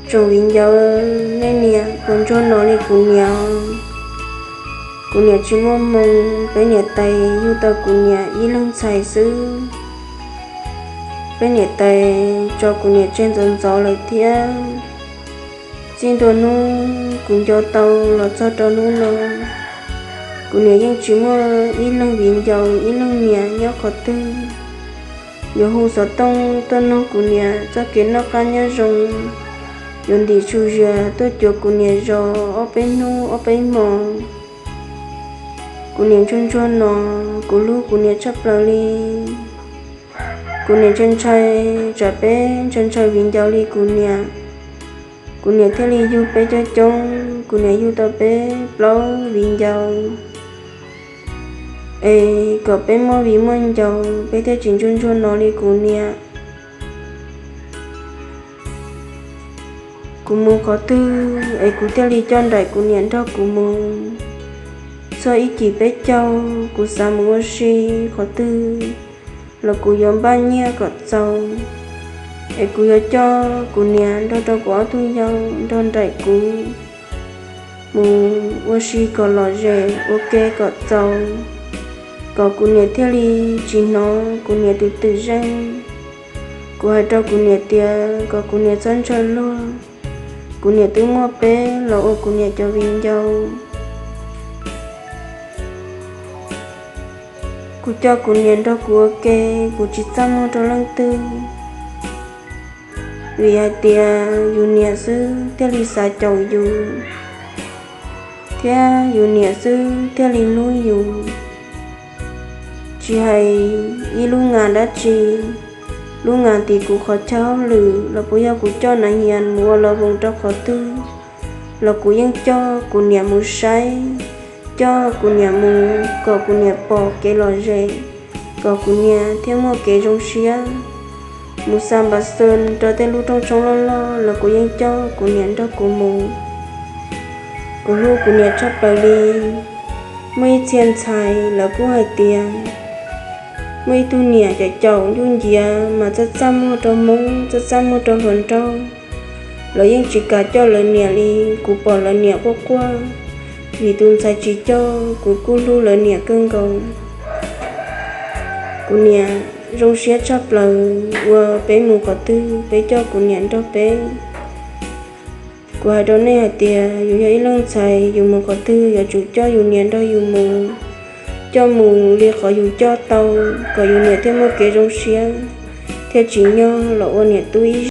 Tsoom viv ncaus, nej niam puas ntsuag no li kuv niam? Kuv niam tsis muaj hmoo, peb niam tais yug tau kuv niam ib leeg ntxhais xwb. Peb niam tais tso kuv niam tseg ntxov ntxov lawm thiab. Txij ntua hnub kuv nco tau los txog rau hnub no, kuv niam yeej tsis muaj ib leeg viv ncaus ib leeg niam nyob qhov twg yuav hu xov tooj tuaj nug kuv niam txoj kev noj qab nyob zoo, yuav ntim tsu zias tuaj cuag kuv niam zov ob peb hnub ob peb hmo. Kuv niam ntsuag ntsuag no, kuv hlub kuv niam tshaj plaws li. Kuv niam ntshai ntshai tsam peb ntshai ntshai viv ncaus li kuv niam, kuv niam thiaj li yug peb coob coob, kuv niam yug tau peb plaub viv ncaus, es kom peb muaj viv muaj ncaus peb thiaj tsis ntsuag ntsuag no li kuv niam. Kuv mus qhov twg es kuv thiaj li coj nraim kuv niam nrog kuv mus. Txog ib cim peb caug kuv xav mus ua si qhov twg los kuv yuav npaj nyiaj kom txaus, es kuv yuav coj kuv niam nrog rau kuv ob tug yau nrog nraim kuv mus ua si kom lom zem ua ke kom txaus, kom kuv niam thiaj li tsis hnov kuv niam tus twm zeej. Kuv hais rau kuv niam tias kom kuv niam txhob ntshaw luag, kuv niam twb muaj peb los ua kuv niam cov viv ncaus. Kuv coj kuv niam nrog kuv ua ke, kuv tsis txaj muag rau leej twg, vim hais tias yus niam xwb thiaj li xav caum yus, thiab yus niam xwb thiaj li hlub yus. Tsis hais ib lub nas dab tsi, lub nas tim kuv qhov chaw hauj lwm los puas yog kuv coj nas hias mus ua lawv voos rau qhov twg los kuv yeej coj kuv niam mus saib, coj kuv niam mus kom kuv niam pom kev lom zem, kom kuv niam thiaj muaj kev zoo siab. Mus xa npas xees rau tej lub rooj tshoob loj loj los kuv yeej coj kuv niam nrog kuv mus. Kuv hlub kuv niam tshaj plaws li. Muaj ib txhia ntxhais lawv kuj hais tias muaj ib tug niam caum caum ncuj nciav mas txaj txaj muag rau hmoob, txaj txaj muag rau hluas nraug, lawv yeej tsis kam coj lawv niam li. Kuv pom lawv niam quaj quaj vim tus ntxhais tsis coj, kuv kuj hlub lawv niam kawg nkaus. Kuv niam zoo siab tshaj plaws uas peb mus qhov twg peb coj kuv niam nrog peb. Kuv hais rau nej hais tias yus yog ib leej ntxhais, yus mus qhov twg yuav tsum coj yus niam nrog yus mus, coj mus li qhov yus coj tau, kom yus niam thiaj muaj kev zoo siab, thiaj tsim nyog los ua niam tub ib